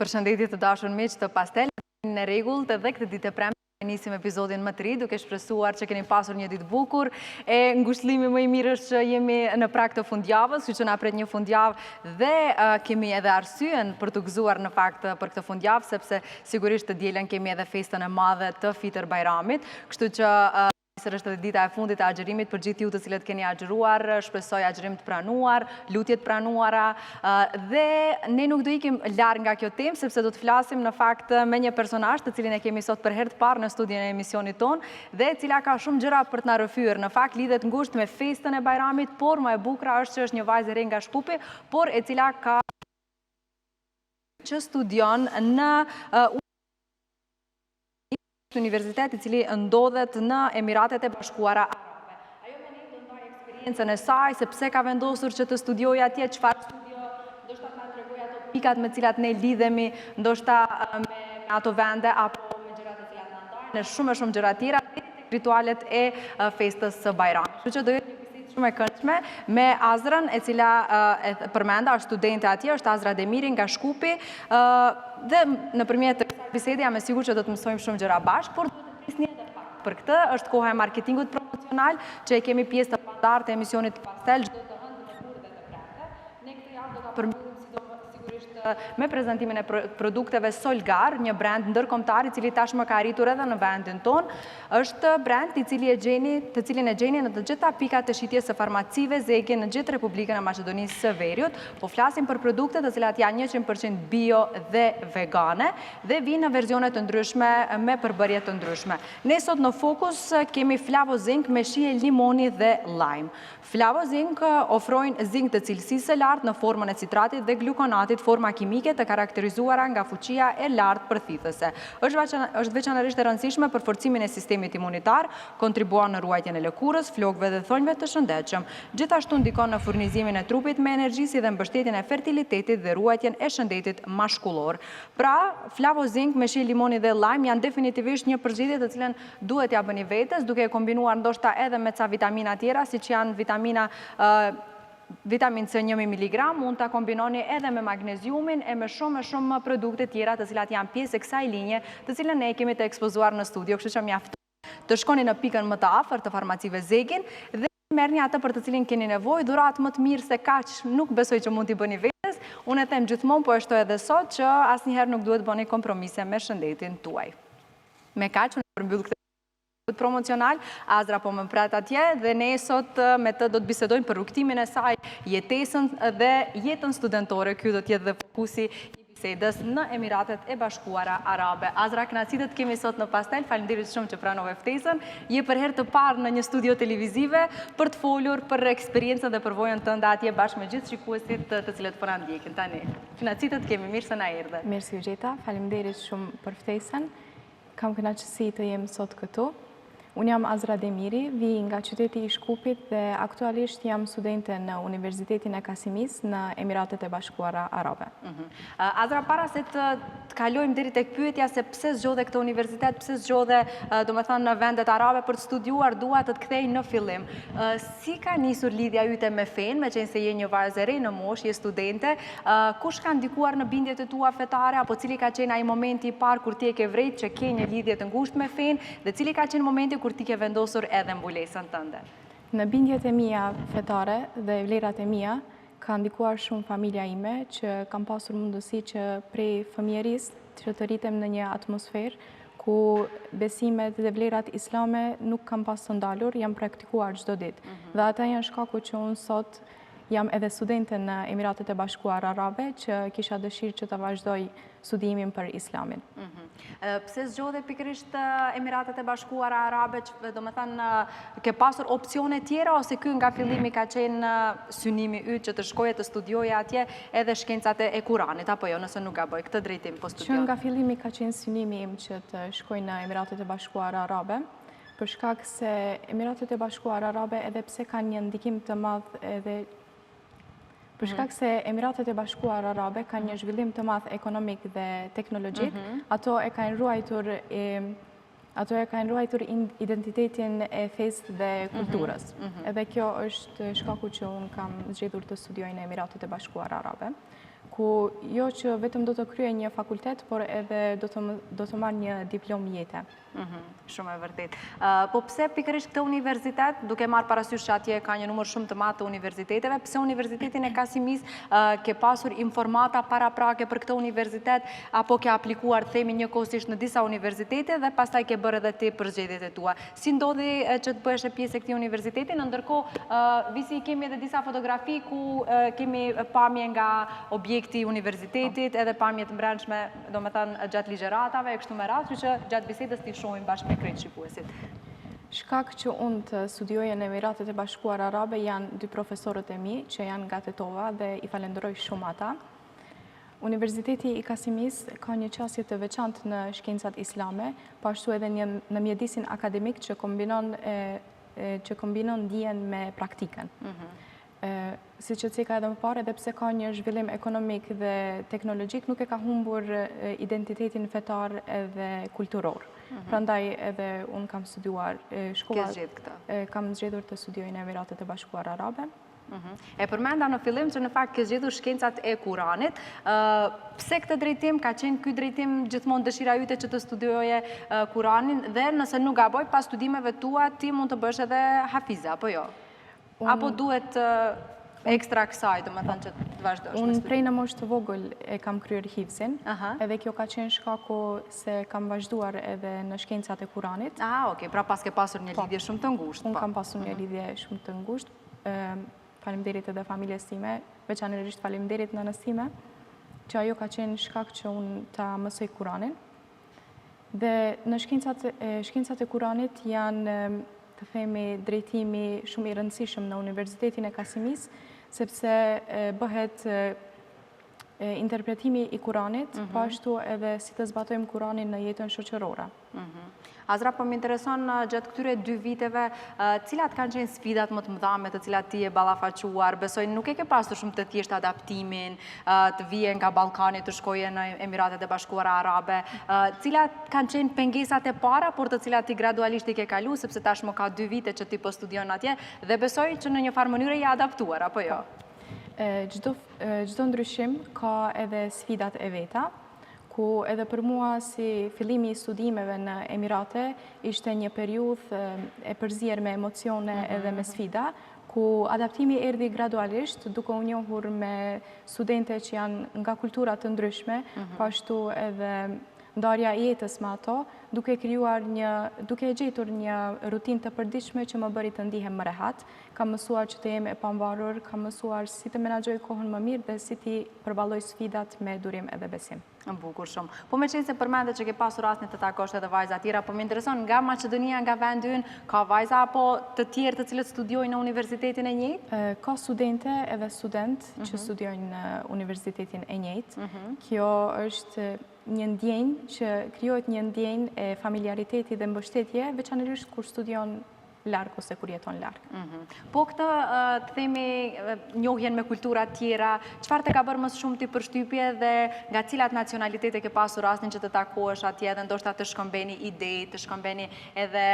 Përshëndetje të dashur miq të Pastel, në rregullt edhe këtë ditë të premte nisim episodin më të ri, duke shpresuar që keni pasur një ditë bukur. E ngushëllimi më i mirë është që jemi në prag të fundjavës, kështu që na pret një fundjavë dhe kemi edhe arsyen për t'u gëzuar në fakt për këtë fundjavë, sepse sigurisht të dielën kemi edhe festën e madhe të Fitër Bajramit, kështu që Nesër është edhe dita e fundit e agjërimit për gjithë ju të cilët keni agjëruar, shpresoj agjërim të pranuar, lutje të pranuara dhe ne nuk do ikim larg nga kjo temë sepse do të flasim në fakt me një personazh të cilin e kemi sot për herë të parë në studion e emisionit tonë dhe e cila ka shumë gjëra për të na rrëfyer. Në fakt lidhet ngushtë me festën e Bajramit, por më e bukura është që është një vajzë e re nga Shkupi, por e cila ka që studion në universitet i cili ndodhet në Emiratet e Bashkuara Arabe. Ajo me ne do ndajë eksperiencën e saj, se pse ka vendosur që të studiojë atje, çfarë studion, ndoshta të na tregojë ato pikat me cilat ne lidhemi, ndoshta me ato vende apo me gjërat të cilat na ndajnë, e shumë e shumë gjëra tjera, deri tek ritualet e festës së Bajramit. Kështu që do jetë një bisedë shumë e këndshme me Azrën, e cila e përmenda është studente atje, është Azra Demiri nga Shkupi, Dhe nëpërmjet kësaj bisede jam e sigurt që do të mësojmë shumë gjëra bashkë, por duhet të prisni edhe pak. Për këtë është koha e marketingut promocional, që e kemi pjesë të pandarë të emisionit Pastel çdo të hënë, të mërkurë dhe të premte. Ne këtë javë do ta përmbyllim sigurisht me prezantimin e produkteve Solgar, një brand ndërkombëtar i cili tashmë ka arritur edhe në vendin tonë. Është brand i cili e gjeni, të cilin e gjeni në të gjitha pikat e shitjes së farmacive Zegin në gjithë Republikën e Maqedonisë së Veriut. Po flasim për produkte të cilat janë 100% bio dhe vegane dhe vijnë në versione të ndryshme me përbërje të ndryshme. Ne sot në fokus kemi Flavozink me shije limoni dhe lime. Flavozink ofrojnë zink të cilësisë së lartë në formën e citratit dhe glukonatit, forma kimike të karakterizuara nga fuqia e lartë përthithëse. Është veçanërisht e rëndësishme për forcimin e sistemit imunitar, kontribuon në ruajtjen e lëkurës, flokëve dhe thonjve të shëndetshëm. Gjithashtu ndikon në furnizimin e trupit me energji si dhe mbështetjen e fertilitetit dhe ruajtjen e shëndetit mashkullor. Pra, Flavozink me shije limoni dhe lime janë definitivisht një përzgjedhje të cilën Duhet t'ia bëni vetes, duke e kombinuar ndoshta edhe me ca vitamina tjera, siç janë vitamina vitamin C 1000 miligram, mund ta kombinoni edhe me magneziumin e me shumë e shumë produkte tjera të cilat janë pjesë e kësaj linje, të cilën ne e kemi të ekspozuar në studio, kështu që mjafton të shkoni në pikën më të afërt të farmacive Zegin dhe merrni atë për të cilin keni nevojë, dhuratë më të mirë se kaq nuk besoj që mund t'i bëni vetes. Unë e them gjithmonë, po e shtoj edhe sot që asnjëherë nuk duhet bëni kompromise me shëndetin tuaj. Me kaq unë përmbyll këtë promocional, Azra po më pret atje dhe ne sot me të do të bisedojmë për rrugëtimin e saj, jetesën dhe jetën studentore. Ky do të jetë dhe fokusi i bisedës në Emiratet e Bashkuara Arabe. Azra, kënaqësi të të kemi sot në Pastel. Faleminderit shumë që pranove ftesën. Je për herë të parë në një studio televizive për të folur për eksperiencën dhe përvojën tënde atje bashkë me gjithë shikuesit të cilët po na ndjekin tani. Kënaqësi të të kemi, mirë se na erdhe. Mirë se ju gjeta, faleminderit shumë për ftesën. Kam kënaqësi të jem sot këtu. Unë jam Azra Demiri, vij nga qyteti i Shkupit dhe aktualisht jam studente në Universitetin e Kasimisë në Emiratet e Bashkuara Arabe. Mhm. Azra, para se të kalojmë deri tek pyetja se pse zgjodhe këtë universitet, pse zgjodhe, domethënë, në vendet arabe për të studiuar, dua të të kthej në fillim. Si ka nisur lidhja yte me fenë, meqenëse je një vajzë e re në moshë, je studente, kush ka ndikuar në bindjet e tua fetare, apo cili ka qenë ai momenti i parë kur ti e ke vrejt që ke një lidhje të ngushtë me fenë, dhe cili ka qenë momenti kur ti ke vendosur edhe mbulesën tënde? Në bindjet e mia fetare dhe vlerat e mia, ka ndikuar shumë familja ime, që kam pasur mundësi që prej fëmijërisë që të rritem në një atmosferë ku besimet dhe vlerat islame nuk kanë pas të ndalur, janë praktikuar çdo ditë. Mhm. Dhe ata janë shkaku që unë sot jam edhe studente në Emiratet e Bashkuara Arabe, që kisha dëshirë që të vazhdoj studimin për islamin. Mhm. Pse zgjodhe pikërisht Emiratet e Bashkuara Arabe, domethënë, ke pasur opcione tjera, ose ky nga fillimi ka qenë synimi yt që të shkoje të studioje atje edhe shkencat e Kuranit, apo jo, nëse nuk gaboj, këtë drejtim po studion? Që nga fillimi ka qenë synimi im që të shkoj në Emiratet e Bashkuara Arabe, për shkak se Emiratet e Bashkuara Arabe edhe pse kanë një ndikim të madh edhe Për mhm. shkak se Emiratet e Bashkuara Arabe kanë një zhvillim të madh ekonomik dhe teknologjik, mhm. ato e kanë ruajtur ato e kanë ruajtur identitetin e fesë dhe mhm, kulturës. Edhe kjo është shkaku që unë kam zgjedhur të studioj në Emiratet e Bashkuara Arabe. Ku jo që vetëm do të kryej një fakultet, por edhe do të do të marr një diplomë jete. Mhm, shumë e vërtetë. Po pse pikërisht këtë universitet, duke marrë parasysh që atje ka një numër shumë të madh të universiteteve, pse Universitetin e Kasimisë ke pasur informata paraprake për këtë universitet apo ke aplikuar themi njëkohësisht në disa universitete dhe pastaj ke bërë edhe ti përzgjedhjet e tua. Si ndodhi që të bëheshe pjesë e këtij universiteti? Në ndërkohë, Visi kemi edhe disa fotografi ku kemi pamje nga objekti i universitetit, edhe pamje të mbrendshme, domethënë gjatë ligjëratave e kështu me radhë, kështu që gjatë bisedës t'i shohim bashkë me krejt shikuesit. Shkak që unë të studioja në Emiratet e Bashkuara Arabe janë dy profesorët e mi që janë nga Tetova dhe i falenderoj shumë ata. Universiteti i Kasimisë ka një qasje të veçantë në shkencat islame, po ashtu edhe një në mjedisin akademik që kombinon që kombinon dijen me praktikën. Mhm. Siç e ceka edhe më parë, edhe pse ka një zhvillim ekonomik dhe teknologjik, nuk e ka humbur identitetin fetar edhe kulturor. Mhm. Prandaj edhe unë kam studiuar, shkova, kam zgjedhur të studioj në Emiratet e Bashkuara Arabe. Mhm. E përmenda në fillim që në fakt ke zgjedhur shkencat e Kuranit. Pse këtë drejtim, ka qenë ky drejtim gjithmonë dëshira jote që të studioje Kuranin dhe nëse nuk gaboj pas studimeve tua ti mund të bëhesh edhe hafize, apo jo? Apo duhet ekstra kësaj, domethënë që të vazhdosh me studim? Unë prej në moshë të vogël e kam kryer hifzin, edhe kjo ka qenë shkaku se kam vazhduar edhe në shkencat e Kuranit. Aha, okej, pra paske pasur një po. lidhje shumë të ngushtë. Unë po. kam pasur një mhm. lidhje shumë të ngushtë, Faleminderit edhe familjes time, veçanërisht faleminderit nënës time, që ajo ka qenë shkak që unë ta mësoj Kuranin. Dhe në shkencat, shkencat e Kuranit janë, të themi, drejtimi shumë i rëndësishëm në Universitetin e Kasimisë, sepse bëhet interpretimi i Kuranit, mhm. po ashtu edhe si të zbatojmë Kuranin në jetën shoqërore. Mhm. Azra, po më intereson gjatë këtyre dy viteve, cilat kanë qenë sfidat më të mëdha me të cilat ti je ballafaquar? Besoj nuk e ke pasur shumë të thjeshtë adaptimin, të vije nga Ballkani të shkoje në Emiratet e Bashkuara Arabe. Cilat kanë qenë pengesat e para, por të cilat ti gradualisht i ke kalu, sepse tashmë ka dy vite që ti po studion atje dhe besoj që në një farë mënyre je adaptuar, apo jo? Po. Çdo çdo ndryshim ka edhe sfidat e veta, ku edhe për mua si fillimi i studimeve në Emirate ishte një periudhë e përzier me emocione mhm, edhe me mhm. sfida, ku adaptimi erdhi gradualisht duke u njohur me studente që janë nga kultura të ndryshme, mhm. po ashtu edhe ndarja e jetës me ato, duke krijuar një, duke e gjetur një rutinë të përditshme që më bëri të ndihem më rehat, Kam mësuar që të jem e pavarur, kam mësuar si të menaxhoj kohën më mirë dhe si t'i përballoj sfidat me durim edhe besim. Bukur shumë. Po meqenëse përmende që ke pasur rastin të takosh edhe vajza tjera, po më intereson nga Maqedonia, nga vendi ynë, ka vajza apo të tjerë të cilët studiojnë në universitetin e njëjtë? Ka studente edhe studentë që mhm. studiojnë në universitetin e njëjtë. Mhm. Kjo është një ndjenjë që krijohet një ndjenjë e familjariteti dhe mbështetje, veçanërisht kur studion larg ose kur jeton larg. Mhm. Po këtë të themi njohjen me kultura tjera, çfarë të ka bërë më së shumti përshtypje dhe nga cilat nacionalitete ke pasur rastin që të takohesh atje dhe ndoshta të shkëmbeni ide, të shkëmbeni edhe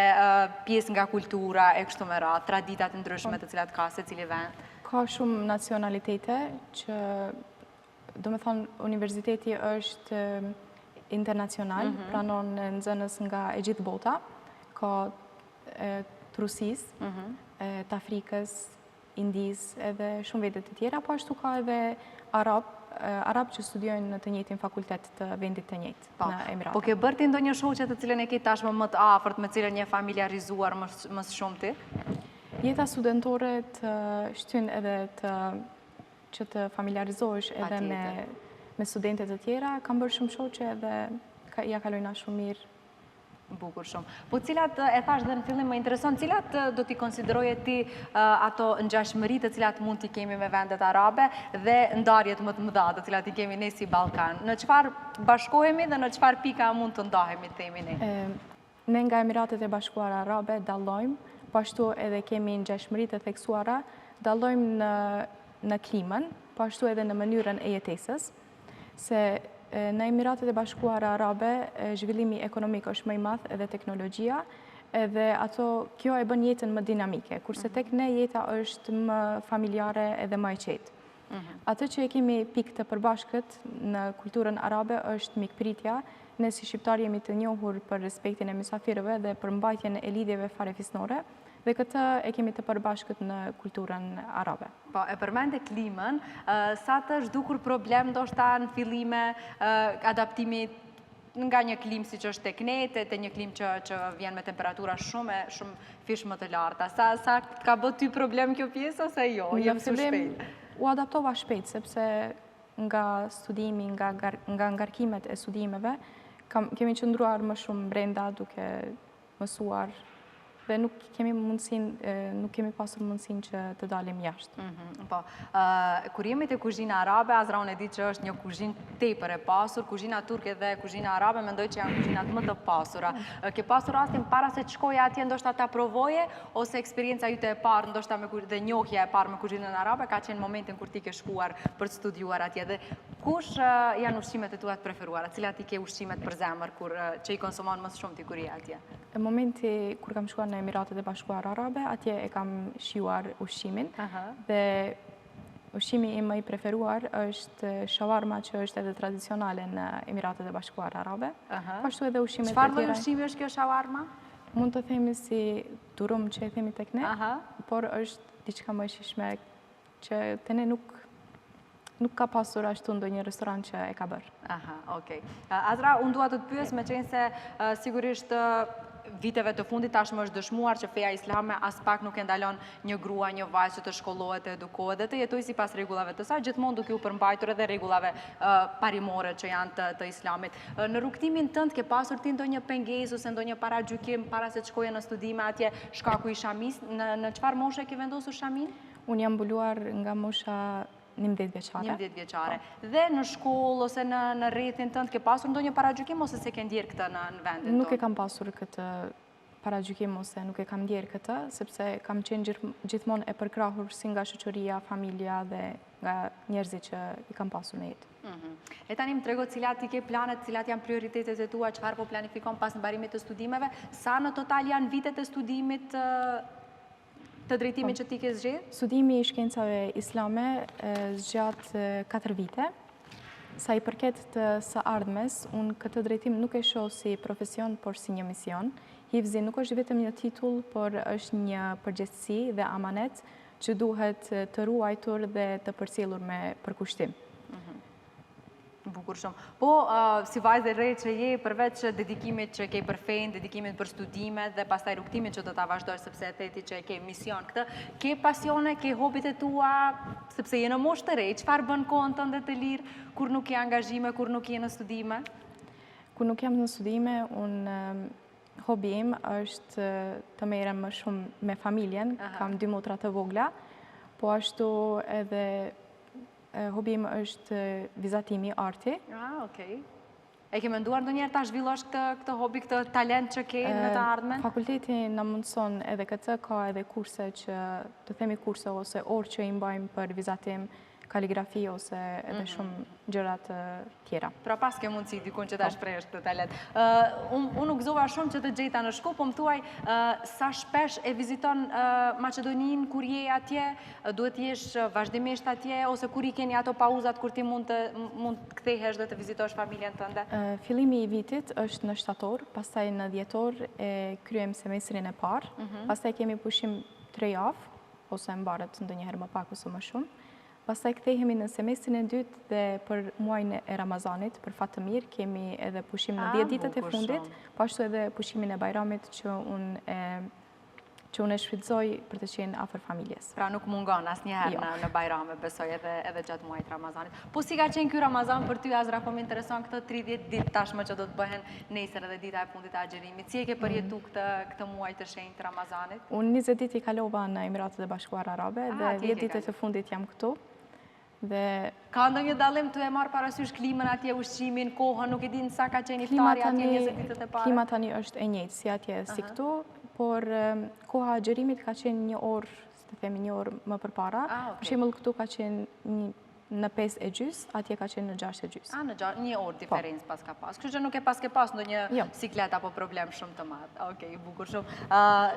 pjesë nga kultura e kështu me radhë, traditat e ndryshme po. të cilat ka secili vend? Ka shumë nacionalitete që Domethënë, universiteti është internacional, mhm. pranon nxënës nga e gjithë bota, ka të Rusisë, mhm. të Afrikës, Indisë edhe shumë vende të tjera, po ashtu ka edhe arab, arab që studiojnë në të njëjtin fakultet të vendit të njëjtë po, në Emirate. Po ke bërë ti ndonjë shoqe të cilën e ke tashmë më të afërt, me cilën je familjarizuar më së shumti? Jeta studentore të shtyn edhe të që të familjarizohesh edhe me me studente të tjera, kam bërë shumë shoqe edhe ia kalojna shumë mirë. Bukur shumë. Po cilat, e thashë dhe në fillim më intereson, cilat do t'i konsideroje ti ato ngjashmëri të cilat mund t'i kemi me vendet arabe dhe ndarjet më të mëdha të cilat i kemi ne si Ballkan? Në çfarë bashkohemi dhe në çfarë pika mund të ndahemi, themi ne? Ne nga Emiratet e Bashkuara Arabe dallojmë, po ashtu edhe kemi ngjashmëri të theksuara, dallojmë në në klimën, po ashtu edhe në mënyrën e jetesës, se në Emiratet e Bashkuara Arabe zhvillimi ekonomik është më i madh edhe teknologjia, edhe ato kjo e bën jetën më dinamike, kurse tek ne jeta është më familjare edhe më e qetë. Mhm. Atë që e kemi pikë të përbashkët në kulturën arabe është mikpritja. Ne si shqiptarë jemi të njohur për respektin e mysafirëve dhe për mbajtjen e lidhjeve farefisnore dhe këtë e kemi të përbashkët në kulturën arabe. Po, e përmende klimën, sa të është dukur problem ndoshta në fillime adaptimi nga një klimë siç është tek ne, te, te një klimë që, që vjen me temperatura shumë e shumëfish më të larta. Sa, sa të ka bë ty problem kjo pjesë ose jo? Në fillim u adaptova shpejt, sepse nga studimi, nga, nga ngarkimet e studimeve, kam, kemi qëndruar më shumë brenda duke mësuar dhe nuk kemi mundësinë, nuk kemi pasur mundësinë që të dalim jashtë. Mhm, po, kur jemi te kuzhina arabe, Azra unë e di që është një kuzhinë tepër e pasur, kuzhina turke dhe kuzhina arabe mendoj që janë kuzhinat më të pasura. Ke pasur rastin para se të shkoje atje ndoshta ta provoje, ose eksperienca jote e parë ndoshta me dhe njohja e parë me kuzhinën arabe ka qenë momentin kur ti ke shkuar për të studiuar atje dhe kush janë ushqimet e tua të preferuara, cilat i ke ushqimet për zemër kur që i konsumon më së shumti kur je atje? Në momenti kur kam shkuar në Emiratet e Bashkuara Arabe, atje e kam shijuar ushqimin dhe ushqimi im më i preferuar është shawarma që është edhe tradicionale në Emiratet e Bashkuara Arabe. Po ashtu edhe ushqimet e tjera. Çfarë lloj ushqimi është kjo shawarma? Mund të themi si durum që e themi tek ne, por është diçka më e shijshme që te ne nuk nuk ka pasur ashtu ndonjë restorant që e ka bërë. Aha, okej. Azra, unë dua të të pyes meqenëse sigurisht viteve të fundit tashmë është dëshmuar që feja islame aspak nuk e ndalon një grua, një vajzë që të shkollohet, të edukohet dhe të jetojë sipas rregullave të saj, gjithmonë duke u përmbajtur edhe rregullave parimore që janë të, të islamit. Në rrugëtimin tënd ke pasur ti ndonjë pengesë ose ndonjë paragjykim para se të shkoje në studime atje shkaku i shamisë, në në çfarë moshe ke vendosur shaminë? Unë jam mbuluar nga mosha 11 vjeçare. 11 vjeçare. Po. Dhe në shkollë ose në në rrethin tënd ke pasur ndonjë paragjykim ose s'e ke ndjerë këtë në në vendin tënd? Nuk e kam pasur këtë paragjykim ose nuk e kam ndjerë këtë, sepse kam qenë gjithmonë e përkrahur si nga shoqëria, familja dhe nga njerëzit që i kam pasur në jetë. Mhm. E tani më trego cilat i ke planet, cilat janë prioritetet e tua, çfarë po planifikon pas mbarimit të studimeve, sa në total janë vitet e studimit të drejtimit po. që ti ke zgjedhur? Studimi i shkencave islame zgjat 4 vite. Sa i përket të së ardhmes, unë këtë drejtim nuk e shoh si profesion, por si një mision. Hifzi nuk është vetëm një titull, por është një përgjegjësi dhe amanet që duhet të ruajtur dhe të përcjellur me përkushtim. Mhm. Bukur shumë. Po, si vajzë e re që je, përveç dedikimit që ke për fenë, dedikimit për studimet dhe pastaj rrugëtimin që do ta vazhdosh sepse e the ti që e ke mision këtë, ke pasione, ke hobit e tua, sepse je në moshë të re, çfarë bën kohën tënde të lirë, kur nuk ke angazhime, kur nuk je në studime? Kur nuk jam në studime, unë hobi im është të merrem më shumë me familjen, kam dy motra të vogla, po ashtu edhe Hobi im është vizatimi, arti. Ah, okej. E ke menduar ndonjëherë ta zhvillosh këtë këtë hobi, këtë talent që ke në të ardhmen? Fakulteti na mundëson edhe këtë, ka edhe kurse që, të themi kurse ose orë që i mbajmë për vizatim, kaligrafi ose edhe mhm. shumë gjëra të tjera. Pra paske mundësi dikun që ta po. shprehësh këtë talent. Unë u gëzova shumë që të gjeta në Shkup, po më thuaj sa shpesh e viziton Maqedoninë kur je atje, duhet të jesh vazhdimisht atje ose kur i keni ato pauzat kur ti mund të mund të kthehesh dhe të vizitosh familjen tënde? Fillimi i vitit është në shtator, pastaj në dhjetor e kryejmë semestrin e parë, mhm. pastaj kemi pushim 3 javë ose mbaret ndonjëherë më pak ose më shumë. Pastaj kthehemi në semestrin e dytë dhe për muajin e Ramazanit, për fat të mirë, kemi edhe pushim në 10 ditët e fundit, po ashtu edhe pushimin e Bajramit që unë e që unë e shfrytëzoj për të qenë afër familjes. Pra nuk mungon asnjëherë jo. në, në Bajrame, besoj edhe, edhe gjatë muajit Ramazanit. Po si ka qenë ky Ramazan për ty, Azra, po më intereson këto 30 ditë tashmë që do të bëhen nesër edhe dita e fundit e agjërimit. Si e ke përjetu mm. këtë, këtë muaj të shenjtë të Ramazanit? Unë 20 ditë i kalova në Emiratet e Bashkuara Arabe ah, dhe 10 ditët e fundit jam këtu. Dhe Ka ndonjë dallim tu e marrë parasysh klimën atje, ushqimin, kohën, nuk e di sa ka qenë iftari atje 20 ditët e para? Klima tani është e njëjtë si atje si këtu, por koha e agjërimit ka qenë një orë, si të themi një orë më përpara. Ah, Për shembull këtu ka qenë një Në 5 e gjys, atje ka qenë në 6 e gjys. A, në 6, një orë po. diferencë paska pas. Kështu që nuk e paske pas ndonjë jo. siklet apo problem shumë të madh. Okej, bukur shumë.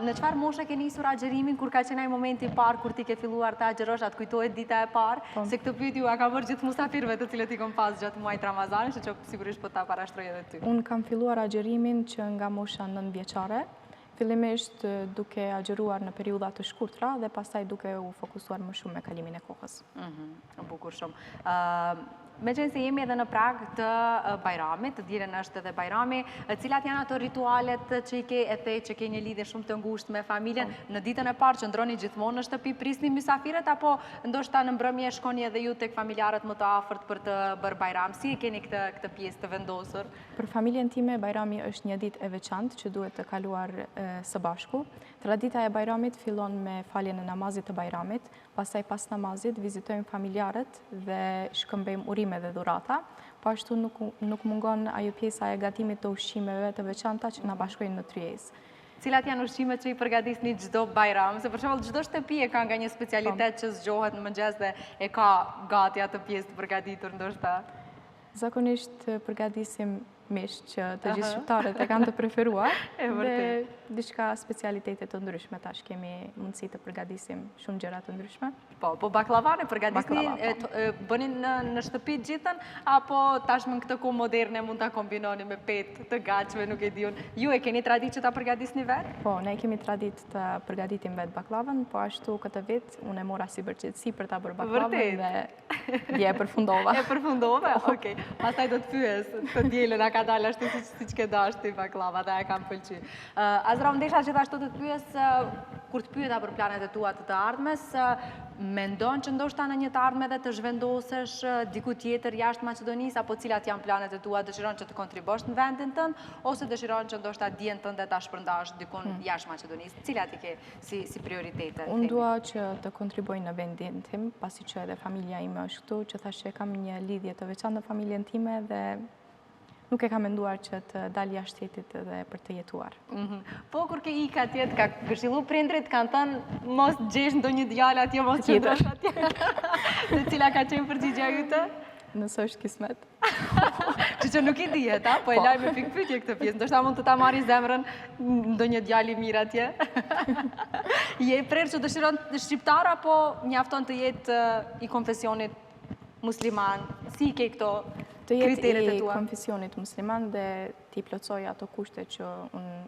Në çfarë moshe ke nisur agjerimin, kur ka qenë ai momenti i parë, kur ti ke filluar të agjërosh, a të kujtohet dita e parë? Po. Se këtë pyetje ua kam bërë gjithë musafirëve të cilët i kom pas gjatë muajit Ramazanit, kështu që sigurisht po ta parashtroj edhe ty. Unë kam filluar agjerimin që nga mosha 9 vjeçare, fillimisht duke agjëruar në periudha të shkurtra dhe pastaj duke u fokusuar më shumë me kalimin e kohës. Mhm, bukur shumë. Meqenëse jemi edhe në prag të Bajramit, të dielën është edhe Bajrami, cilat janë ato ritualet që i ke e the që ke një lidhje shumë të ngushtë me familjen, po. në ditën e parë qëndroni gjithmonë në shtëpi, prisni mysafirët, apo ndoshta në mbrëmje shkoni edhe ju tek familjarët më të afërt për të bërë Bajram, si e keni këtë, këtë pjesë të vendosur? Për familjen time, Bajrami është një ditë e veçantë që duhet të kaluar së bashku. Tradita e Bajramit fillon me faljen e namazit të Bajramit, Pastaj pas namazit vizitojmë familjarët dhe shkëmbejmë urime dhe dhurata. Po ashtu nuk nuk mungon ajo pjesa e gatimit të ushqimeve të veçanta që na bashkojnë në tryezë. Cilat janë ushqimet që i përgatisni çdo Bajram? Se për shembull çdo shtëpi e ka nga një specialitet po. që zgjohet në mëngjes dhe e ka gati atë pjesë të përgatitur ndoshta. Zakonisht përgatisim mish që të gjithë shqiptarët e kanë të preferuar. Dhe diçka specialitete të ndryshme, tash kemi mundësi të përgatisim shumë gjëra të ndryshme. Po, po bakllavanë e përgatisni, po. bëni në, në shtëpi gjithën, apo tashmë në këtë kohë moderne mund ta kombinoni me petë të gatshme, nuk e di unë. Ju e keni traditë që ta përgatisni vetë? Po, ne kemi traditë të përgatitim vetë bakllavën, po ashtu këtë vit unë e mora si përgjegjësi për ta bërë bakllavën dhe Dje e përfundova. E përfundove? Po. Okej. Pastaj do të pyes, të dielën a ka dalë ashtu siç siç ke dashur ti bakllava dhe a e kanë pëlqy. Azra, unë desha gjithashtu të të pyes kur të pyeta për planet e tua të të ardhmes, mendon që ndoshta në një të ardhme edhe të zhvendosesh diku tjetër jashtë Maqedonisë apo cilat janë planet e tua, dëshiron që të kontribosh në vendin tënd ose dëshiron që ndoshta dijen tënde ta shpërndash dikun hmm. jashtë Maqedonisë? Cilat i ke si, si prioritete? Unë dua që të kontribuoj në vendin tim, pasi që edhe familja ime është këtu, që thashë që kam një lidhje të veçantë në familjen time dhe nuk e kam menduar që të dal jashtë shtetit dhe për të jetuar. Mhm. Po, kur ke ik atje, të kanë këshillu prindrit, kanë thënë mos gjesh ndonjë djalë atje, mos qëndrosh atje. Dhe cila ka qenë përgjigja jote? Nëse është kismet. Që që nuk i dihet, a? Po e po. laj me pikëpyetje këtë pjesë. Ndoshta mund të ta marri zemrën ndonjë djalë i mirë atje. Je e prerë që dëshiron shqiptar, apo mjafton të jetë i konfesionit musliman? Si i ke këto kriteret e tua? Të jetë i konfesionit musliman dhe t'i plotësojë ato kushte që unë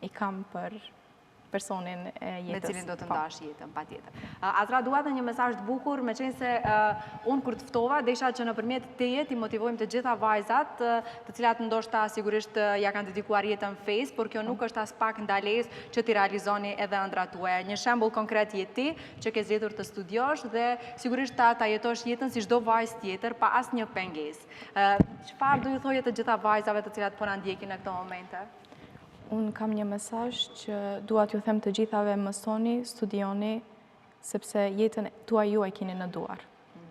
i kam për personin e jetës. Me cilin do të po. ndash jetën, patjetër. Azra, dua edhe një mesazh të bukur, meqenëse unë kur të ftova, desha që nëpërmjet teje t'i motivojmë të gjitha vajzat, të cilat ndoshta sigurisht ia kanë dedikuar jetën fesë, por kjo nuk është aspak ndalesë që t'i realizoni edhe ëndrrat tuaja. Një shembull konkret je ti, që ke zgjedhur të studiosh dhe sigurisht ta, ta jetosh jetën si çdo vajzë tjetër, pa asnjë pengesë. Çfarë do ju thoje të gjitha vajzave të cilat po na ndjekin në këto momente? Unë kam një mesazh që dua t'ju them të gjithave mësoni, studioni, sepse jetën tuaj ju e keni në duar.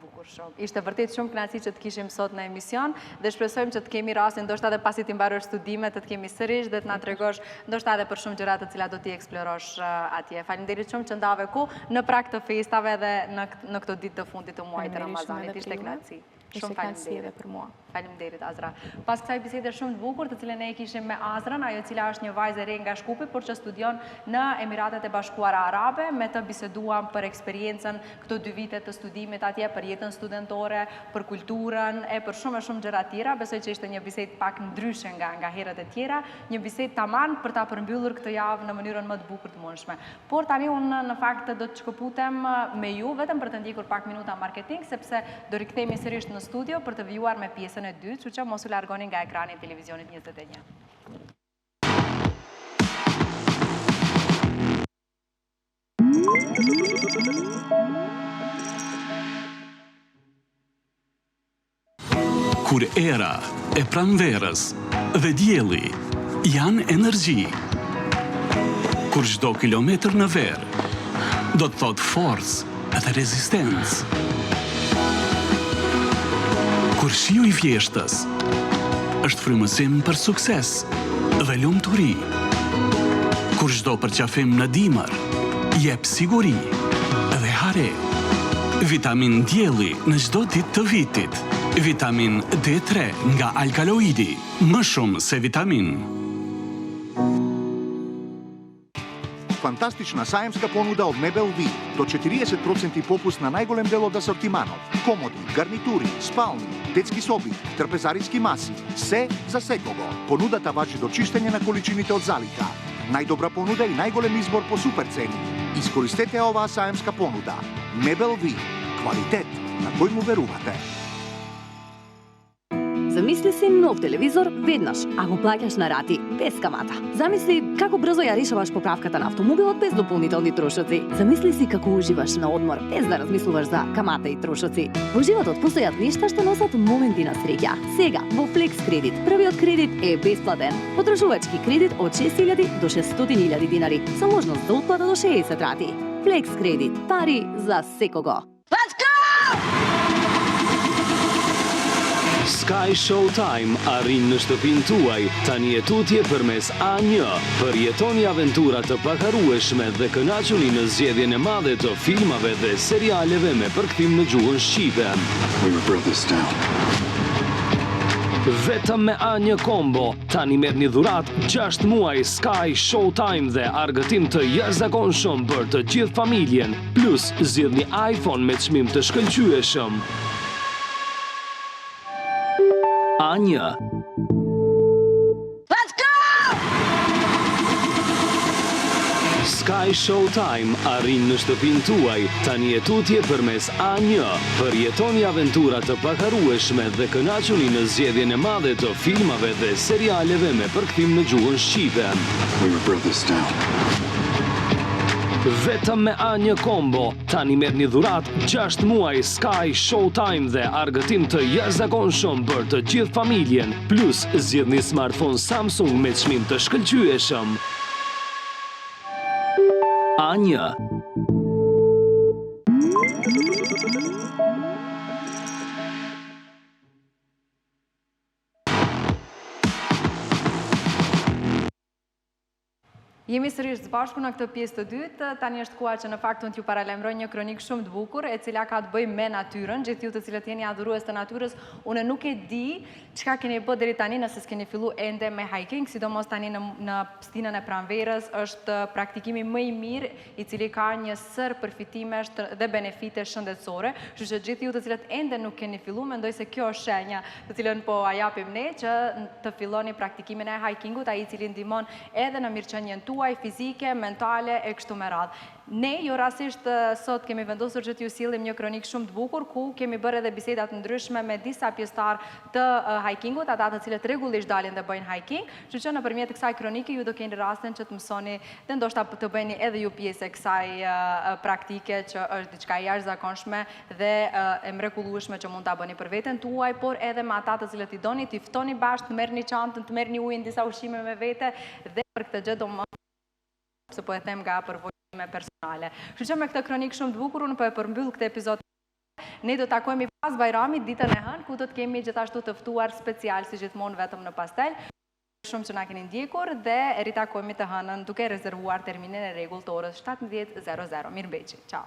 Bukur shumë. Ishte vërtet shumë kënaqësi që të kishim sot në emision dhe shpresojmë që të kemi rastin ndoshta edhe pasi t'i mbarosh studimet të të kemi sërish dhe të na tregosh ndoshta edhe për shumë gjëra të cilat do t'i eksplorosh atje. Faleminderit shumë që ndave kohë në prag të festave dhe në në këto ditë të fundit të muajit të Ramazanit. Ishte kënaqësi. Shumë faleminderit edhe për mua. Faleminderit Azra. Pas kësaj bisede shumë të bukur, të cilën ne e kishim me Azrën, ajo e cila është një vajzë e re nga Shkupi, por që studion në Emiratet e Bashkuara Arabe, me të biseduam për eksperiencën këto dy vite të studimit atje, për jetën studentore, për kulturën e për shumë e shumë gjëra tjera. Besoj që ishte një bisedë pak ndryshe nga nga herët e tjera, një bisedë taman për ta përmbyllur këtë javë në mënyrën më të bukur të mundshme. Por tani unë në fakt do të shkëputem me ju vetëm për të ndjekur pak minuta marketing, sepse do rikthehemi sërish në studio për të vijuar me pjesën e dytë, kështu që mos u largoni nga ekrani i televizionit 21. Kur era e pranverës dhe dielli janë energji. Kur çdo kilometër në verë do të thotë forcë dhe rezistencë. Kur shiu i vjeshtës është frymëzim për sukses dhe lumturi. Kur çdo përqafim në dimër jep siguri dhe hare. Vitamin dielli në çdo ditë të vitit. Vitamin D3 nga Alkaloidi, më shumë se vitamin. Фантастична саемска понуда од Мебел Ви. До 40% попуст на најголем дел од асортиманот. Комоди, гарнитури, спални, детски соби, трпезариски маси. Се за секого. Понудата важи до чистење на количините од залиха. Најдобра понуда и најголем избор по супер цени. Искористете оваа саемска понуда. Мебел Ви. Квалитет на кој му верувате. Замисли си нов телевизор веднаш, а го плаќаш на рати, без камата. Замисли како брзо ја решаваш поправката на автомобилот без дополнителни трошоци. Замисли си како уживаш на одмор, без да размислуваш за камата и трошоци. Во животот постојат нешта што носат моменти на среќа. Сега, во Flex Кредит, првиот кредит е бесплатен. Потрошувачки кредит од 6000 до 600.000 динари, со можност за отплата до 60 рати. Flex Кредит, пари за секого. Let's go! Sky Showtime arrin në shtëpinë tuaj, tani e tutje përmes A1. Përjetoni aventura të paharrueshme dhe kënaquni në zgjedhjen e madhe të filmave dhe serialeve me përkthim në gjuhën shqipe. We were brothers now. Vetëm me A1 Combo, tani merrni dhuratë 6 muaj Sky Showtime dhe argëtim të jashtëzakonshëm për të gjithë familjen, plus zgjidhni iPhone me çmim të shkëlqyeshëm. A1 Let's go! Sky Showtime arrin në shtëpinë tuaj, tani e tutje përmes A1. Përjetoni aventura të paharrueshme dhe kënaquni në zgjedhjen e madhe të filmave dhe serialeve me përkthim në gjuhën shqipe. We were brothers now. Vetëm me A1 Combo, tani merrni dhuratë 6 muaj Sky Showtime dhe argëtim të jashtëzakonshëm për të gjithë familjen, plus zgjidhni smartphone Samsung me çmim të shkëlqyeshëm. A1. Jemi sërish së bashku në këtë pjesë të dytë, tani është koha që në fakt unë t'ju paralajmëroj një kronikë shumë të bukur, e cila ka të bëjë me natyrën, gjithë ju të cilët jeni adhurues të natyrës, unë nuk e di çka keni bë deri tani nëse s'keni fillu ende me hiking, sidomos tani në, në stinën e pranverës është praktikimi më i mirë i cili ka një sërë përfitimesh dhe benefite shëndetësore, kështu që gjithë ju të cilët ende nuk keni fillu, mendoj se kjo është shenja të cilën po a japim ne që të filloni praktikimin e hikingut, ai i cili ndihmon edhe në mirëqenien tuaj fizike, mentale e kështu me radhë. Ne jo rastisht sot kemi vendosur që t'ju sjellim një kronikë shumë të bukur ku kemi bërë edhe biseda të ndryshme me disa pjesëtarë të hikingut, ata të cilët rregullisht dalin dhe bëjnë hiking, kështu që nëpërmjet kësaj kronike ju do keni rastin që të mësoni dhe ndoshta të bëheni edhe ju pjesë e kësaj praktike që është diçka e jashtëzakonshme dhe e mrekullueshme që mund ta bëni për veten tuaj, por edhe me ata të cilët i doni, t'i ftoni bashkë, të merrni çantën, të merrni ujin, disa ushqime me vete dhe për këtë gjë do më se po e them nga përvoja ime personale. Kështu që me këtë kronikë shumë të bukur unë po e përmbyll këtë epizod. Ne do takohemi pas Bajramit ditën e hënë, ku do të kemi gjithashtu të ftuar special si gjithmonë vetëm në Pastel. Shumë që na keni ndjekur dhe ritakohemi të hënën duke rezervuar terminin e rregullt të orës 17:00. Mirëmbeçi. Ciao.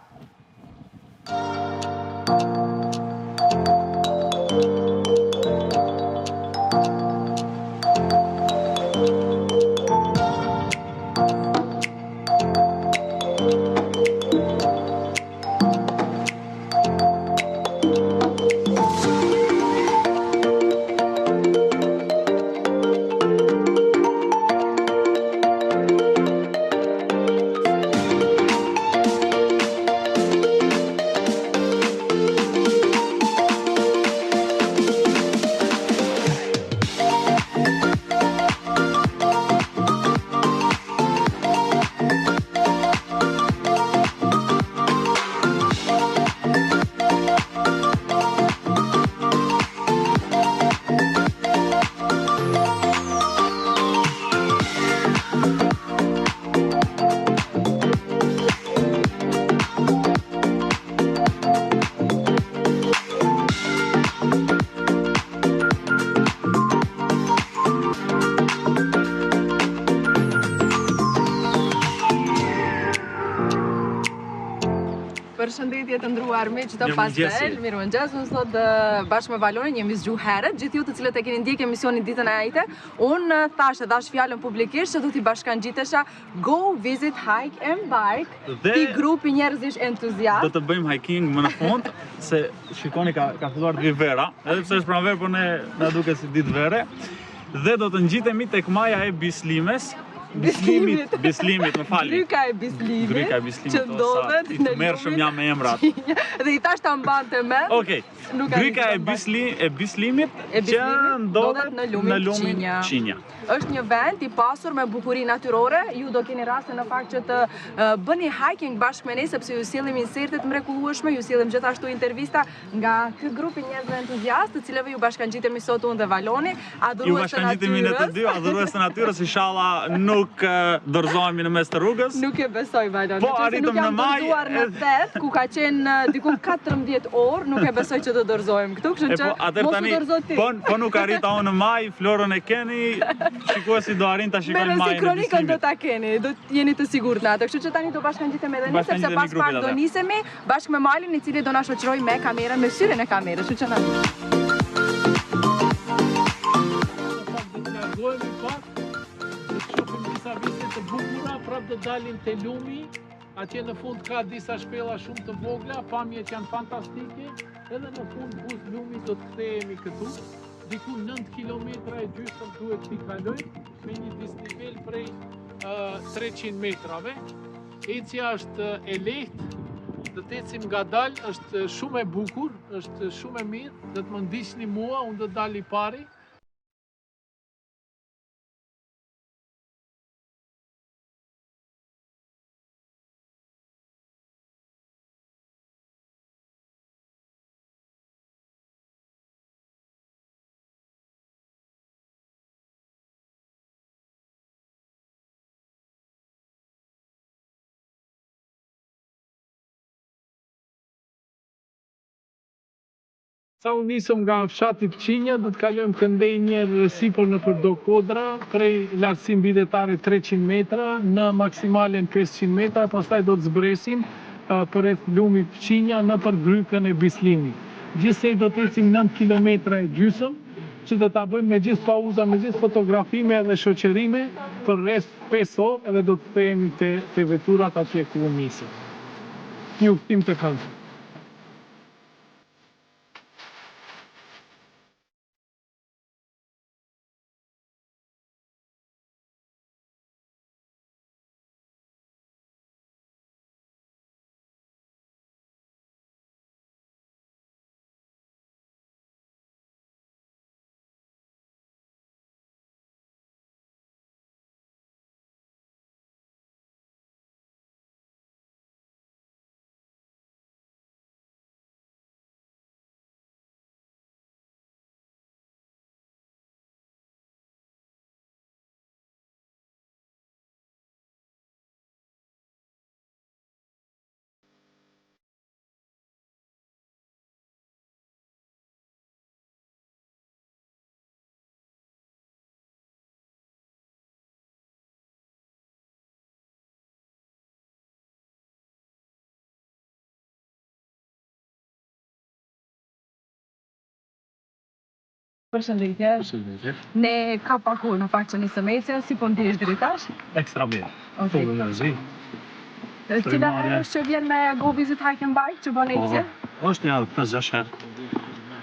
Përshëndetje të nderuar miq të Pastel. Mirëmëngjes, unë sot bashkë me Valonin jemi zgju herët, gjithë ju të cilët e keni ndjekë emisionin ditën e enjte, unë thashë dhe dhashë fjalën publikisht që do t'i bashkangjitesha Go Visit Hike and Bike, dhe këtij grupi njerëzish entuziast. Do të bëjmë hiking më në fund, se shikoni ka, ka filluar të vijë vera, edhe pse është pranverë, por ne na duket si ditë vere. Dhe do të ngjitemi tek maja e Bislimes, Bislimit, Bislimit, më falni. Gryka e Bislimit. Gryka e Bislimit. Që ndodhet në lumin. Tmerrshëm jam me emrat. Dhe i thash ta mbante mend. Okej. Gryka e Bisli, e Bislimit, që ndodhet në lumin Qinja. Është një vend i pasur me bukuri natyrore. Ju do keni rastin në fakt që të bëni hiking bashkë me ne sepse ju sjellim inserte të mrekullueshme, ju sjellim gjithashtu intervista nga ky grup i njerëzve entuziastë, të cilëve ju bashkangjitemi sot unë dhe Valoni, adhurues të natyrës. Ju bashkangjitemi ne të dy, adhurues të natyrës, inshallah nuk dorëzohemi në mes të rrugës. Nuk e besoj Valon. Po arritëm në majë. Nuk jam dorëzuar në Theth, ku ka qenë diku 14 orë, nuk e besoj që të dorëzohem këtu, kështu që po, mos u dorëzo ti. Po, po nuk arrita unë në majë, Florën e keni, shikuesi do arrin ta shikojnë majën. Me kronikën do ta keni, do të jeni të sigurt në atë. Kështu që tani do bashkangjitemi edhe ne, sepse pas pak do nisemi bashkë me Malin i cili do na shoqërojë me kamerën, me syrin e kamerës, kështu që na Largohemi pak, do të shohim disa vise të bukura, prapë do dalim te lumi, Atje në fund ka disa shpella shumë të vogla, pamjet janë fantastike, edhe në fund buzë lumit do të kthehemi këtu. Diku 9 kilometra e gjysëm duhet t'i kalojmë me një disnivel prej uh, 300 metrave. Ecja është e lehtë, do të ecim ngadalë, është shumë e bukur, është shumë e mirë, do të më ndiqni mua, unë do të dal i pari. Sa u nisëm nga fshati Pçinja, do të kalojmë këndej njëherë sipër nëpër do kodra, prej lartësi mbidetare 300 metra, në maksimalen 500 metra, pastaj do të zbresim përreth lumit Pçinja nëpër grykën e Bislimit. Gjithsej do të ecim 9 kilometra e gjysëm, që do ta bëjmë me gjithë pauza, me gjithë fotografime dhe shoqërime për rreth 5 orë edhe do të kthehemi te te veturat atje ku u nisëm. Një udhëtim të këndshëm. Përshëndetje. Përshëndetje. Ne ka pak orë në fakt që nisëm ecjen, si po ndihesh deri tash? Ekstra mirë. Okay. Full energji. Cila herë është që vjen me Go Visit Hike and Bike që bën po, ecje? Po, është një 5-6 herë.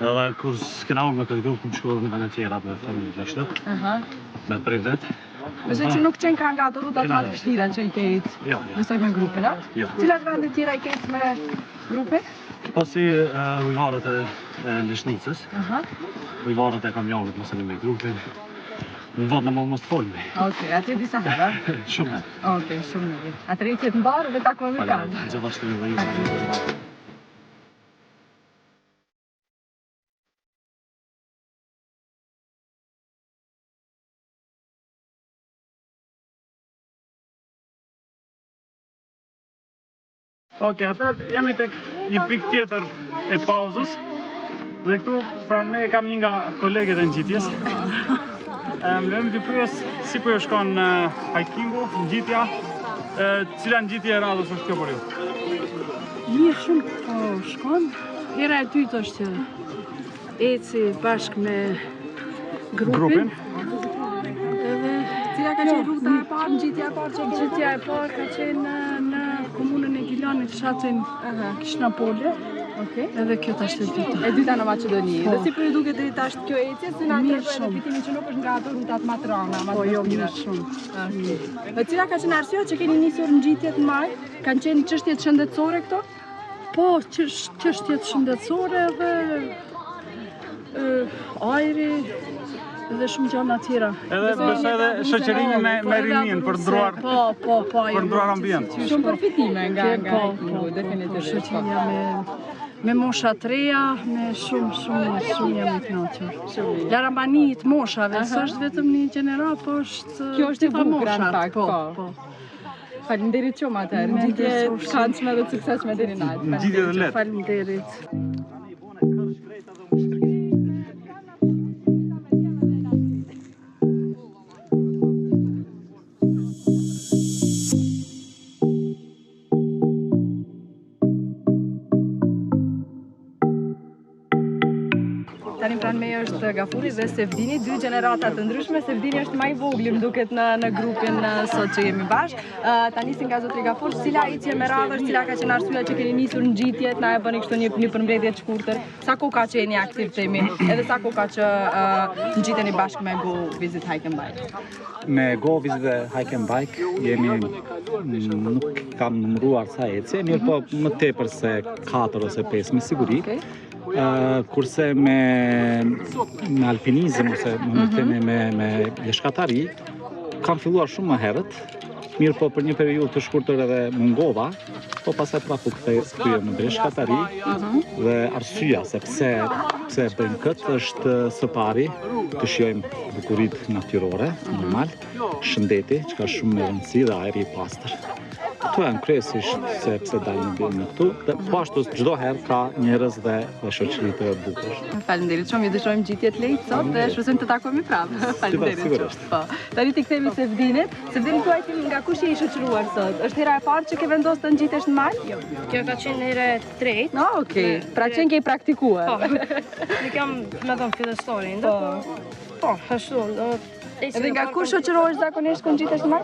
Edhe kur s'kena me këtë grup, kum shku edhe në vende tjera me familje kështu. Aha. Me prindët. Besoj që nuk qenë ka nga ato rrugat më të vështira që i ke ecë. Jo, jo. Besoj me grupin, a? Jo. Cilat vende tjera i ke ecë me grupin? Po si uh, ujëvarat e, e Leshnicës, Aha. ujëvarat e kamionit, mos e me grupin. Në vod në mos të folmi. Okej, aty disa herë. a? Shumë herë. Okej, shumë mirë. Atëherë ecje të mbarë dhe takohemi prapë. Faleminderit. Gjithashtu edhe ju. Ok, atëherë jemi tek një pikë tjetër e pauzës. Dhe këtu pranë meje kam një nga kolegët e ngjitjes. Më lejoni të pyes si po ju shkon uh, hikingu, ngjitja, uh, cila ngjitje e radhës është kjo për ju? Mirë shumë po shkon. Hera e dytë është që eci bashkë me grupin. Grupin. Edhe Cila ka qenë rruga e parë, ngjitja e parë që ke? Ngjitja e parë ka qenë në, në komunën e Gjilanit, fshatin Kishnapole. Okej. Edhe kjo tash e dyta. E dyta në Maqedoni. Po. Dhe si po ju duket deri tash kjo ecje, se na Mirë tregoi edhe shumë. Fitimi që nuk është nga ato rrutat më të rënda, më Po të jo, vështira. mirë shumë. Dhe cila ka qenë arsyeja që keni nisur ngjitjet në mal? Kanë qenë çështjet shëndetësore këto? Po, çështjet shëndetësore dhe ajri dhe shumë gjëra tjera. Edhe besoj edhe shoqërimi me Po, me edhe rininë për ndruar Po, po, po, për ndruar ambient. Shumë përfitime nga nga po, hikingu, po, po, definitivisht. Po, shoqëria me me mosha të reja, me shumë, shumë, shumë jam i kënaqur. Shumë. Laramani të moshave, s'është vetëm një gjeneratë, po është Kjo është e gjitha bukur në moshat, fakt, po, po. po. Faleminderit shumë atëherë. Ngjitje të këndshme dhe të suksesshme deri në atë. Ngjitje të lehtë. Faleminderit. Tani pranë meje është Gafuri dhe Sevdini, dy gjenerata të ndryshme. Sevdini është më i vogli, më duket në në grupin sot që jemi bashkë. Uh, ta nisim nga zotri Gafur, cila ecje me radhë është, cila ka qenë arsyeja që keni nisur ngjitjet, na e bëni kështu një një përmbledhje të shkurtër. Sa kohë ka që jeni aktiv themi, edhe sa kohë ka që uh, ngjiteni bashkë me Go Visit Hike and Bike. Me Go Visit dhe Hike and Bike jemi nuk kam numëruar sa ecje, mirë po më tepër se 4 ose 5 me siguri. Okej. Ë, kurse me me alpinizëm ose më mm themi me me bjeshkatari kam filluar shumë më herët. Mirë po për një periudhë të shkurtër edhe mungova, po pastaj prapë u kthej kthyem në bjeshkatari dhe arsyeja se pse pse e bëjmë këtë është së pari të shijojmë bukuritë natyrore, normal, shëndeti, që ka shumë me rëndësi dhe ajri i pastër. Këto janë kryesisht se pse dalim në këtu dhe po ashtu çdo herë ka njerëz dhe dhe shoqëri të bukur. Faleminderit shumë, ju dëshirojmë ngjitje të lehtë sot dhe shpresojmë të takohemi prapë. Faleminderit shumë. Sigurisht. Po. Tani t'i kthehemi Sevdinit. Sevdin thuaj ti nga kush je i shoqëruar sot? Është hera e parë që ke vendosur të ngjitesh në mal? Jo. Kjo ka qenë hera e tretë. No, okej. Pra qenke i praktikuar. Po. Nuk jam, me thënë, fillestari, ende, po. Po, ashtu, do Edhe nga kush shoqërohesh zakonisht kur ngjitesh në mal?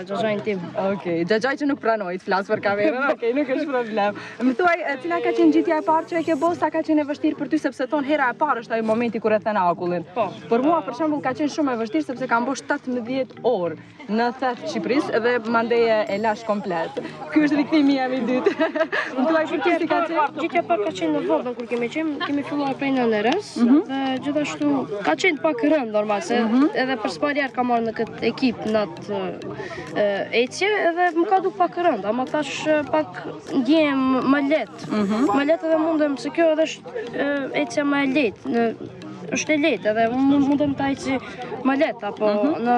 Xhaxhain tim. Okej, xhaxhai që nuk pranoi të flasë për kamerën, okej, nuk është problem. Më thuaj, e, cila ka qenë ngjitja e parë që e ke bërë, sa ka qenë e vështirë për ty sepse thon hera e parë është ai momenti kur e then akullin. Po. Për mua për shembull ka qenë shumë e vështirë sepse kam bërë 17 orë në Theth të Shqipërisë dhe mandej e, e lash komplet. Ky është rikthimi jem i dytë. Më thuaj për ty si ka qenë? Ngjitja e parë ka qenë në Vodën kur kemi qenë, kemi filluar prej Nënërës Mhm. dhe gjithashtu ka qenë pak rëndë normal se edhe për së pari herë kam marrë në këtë ekip në atë e, ecje edhe më ka duk pak rëndë, ama tash e, pak ndjehem më lehtë. Mhm. Më lehtë edhe mundem se kjo edhe është e, ecja më e lehtë, në është e lehtë edhe unë mundem ta eci më lehtë apo Mhm. në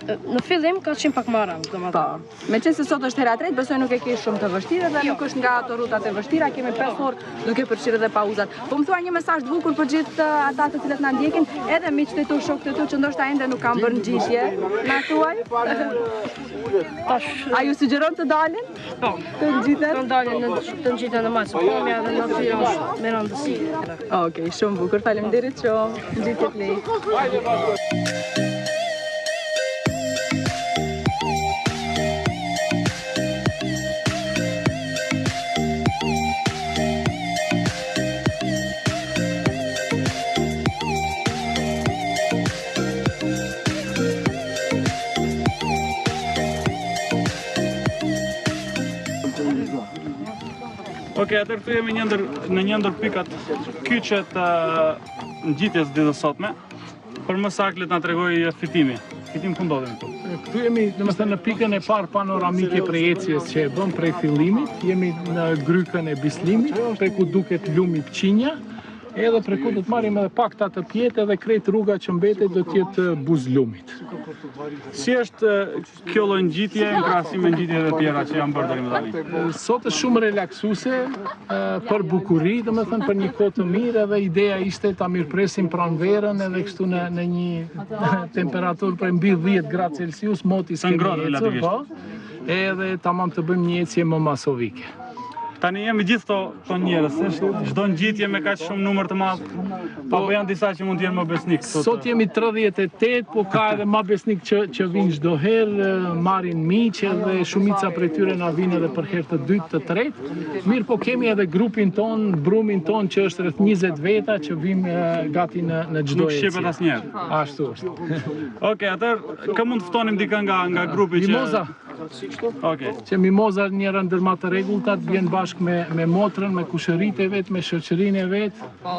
në fillim ka qenë pak më rëndë, domethënë. Po. Meqenëse sot është hera e tretë, besoj nuk e ke shumë të vështirë dhe nuk është nga ato rrutat e vështira, kemi 5 orë duke përfshirë edhe pauzat. Po më thuaj një mesazh të bukur për gjithë uh, ata të cilët na ndjekin, edhe miqtë e tu, shokët e tu që ndoshta ende nuk kanë bërë ngjitje. Na thuaj? Tash A ju sugjeron të dalin? Po. Të ngjiten? Të dalin në të ngjiten në mal, se pamja dhe natyra është me rëndësi. Okej, shumë bukur. Faleminderit shumë. Ngjitje të lehtë. Okej, atëherë këtu jemi një ndër në një ndër pikat kyçe të ngjitjes ditës sotme. Për më saktë le të na tregoj Fitimi. Fitim ku ndodhemi këtu? Këtu jemi, domethënë në pikën e parë panoramike prej ecjes që e bëm prej fillimit, jemi në grykën e Bislimit, prej ku duket lumi Pçinja, edhe prej ku do të marrim edhe pak ta të pjetë edhe krejt rruga që mbetet do të jetë buzë lumit. Si është kjo lloj ngjitje në krahasim me ngjitjet e tjera që janë bërë deri më tani? Sot është shumë relaksuese për bukuri, domethënë për një kohë të mirë edhe ideja ishte ta mirëpresim pranverën edhe kështu në në një temperaturë prej mbi 10 gradë Celsius, moti Të s'kemi ngrohtë ecur, relativisht. po. Edhe tamam të bëjmë një ecje më masovike. Tani jemi gjithë këto këto njerëz, është çdo ngjitje me kaq shumë numër të madh. Po apo janë disa që mund të jenë më besnik sot. Sot jemi 38, po ka edhe më besnik që që vijnë çdo herë, marrin miq edhe shumica prej tyre na vijnë edhe për herë të dytë, të tretë. Mirë, po kemi edhe grupin ton, brumin ton që është rreth 20 veta që vijmë gati në në çdo ecje. Nuk shqepet asnjëherë. Ashtu është. Okej, okay, atëherë kë mund të ftonim dikë nga nga grupi që Mimoza. Okej. Që Mimoza njëra ndër ma të rregulltat vjen bashkë me me motrën, me kushërit e vet, me shoqërinë e vet. Po.